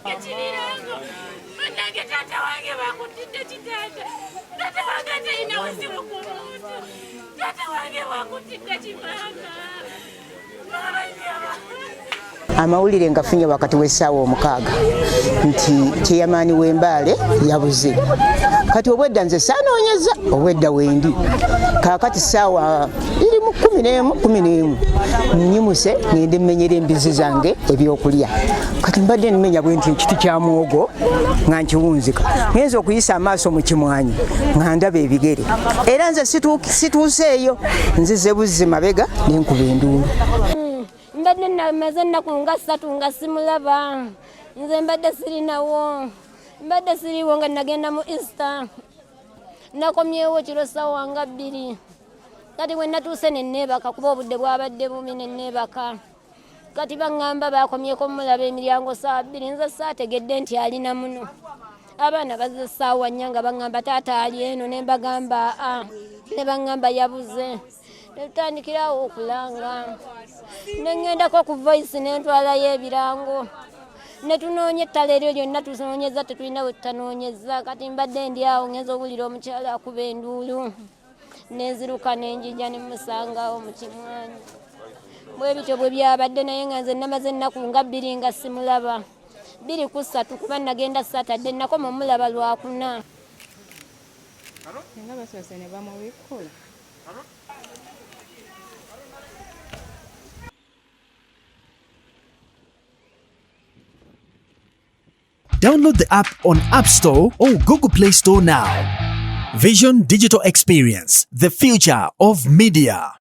Ekibirango bannange, taata wange bakutidde kitaata. Taata wange atalina buzibu ku muntu. Taata wange bakutidde kimaama. Amawulire ngafunye wakati w'essaawa 6 nti kyeyamaani w'Embaale yabuze. Kati obwedda nze saanoonyeza, obwedda wendi. Kaakati ssaawa iri mu 11 11, nnyimuse ngende mmenyera embizi zange ebyokulya. Kati mbadde mmenya bwe nti ekiti kya muwogo nga nkiwunzika, ngenza okuyisa amaaso mu kimwanyi nga ndaba ebigere, era nze situuseeyo, nzize buzzi mabega nenkuba enduulu. Mbadde namaze ennaku nga 3 nga simulaba. Nze mbadde sirinawo, mbadde siriiwo nga nagenda mu Easter, nakomyewo kiro ssaawa nga 2. Kati bwe natuuse ne neebaka, kuba obudde bwabadde bubi, ne neebaka. Kati baŋŋamba bakomyeko mulaba emiryango ssaawa 2. Nze saategedde nti alina muno. Abaana bazze ssaawa 4 nga baŋŋamba taata ali eno, ne mbagamba aa, ne baŋŋamba yabuze. Ne tutandikirawo okulanga, ne ŋŋendako ku Voice ne ntwalayo ebirango, ne tunoonya ettala eryo lyonna, tunoonyeza tetulina we tutanoonyeza. Kati mbadde ndi awo, ngenza owulira omukyala akuba enduulu, nenziruka nenjija ne musangawo mu kimwanyi. Bwe bityo bwe byabadde, naye nga nze namaze ennaku nga 2 nga simulaba, 2 ku 3, kuba nagenda Saturday, nakoma omulaba Lwakuna. Nga basoose ne bamubikkula. Download the app on App Store or Google Play Store now. Vision Digital Experience, the future of media.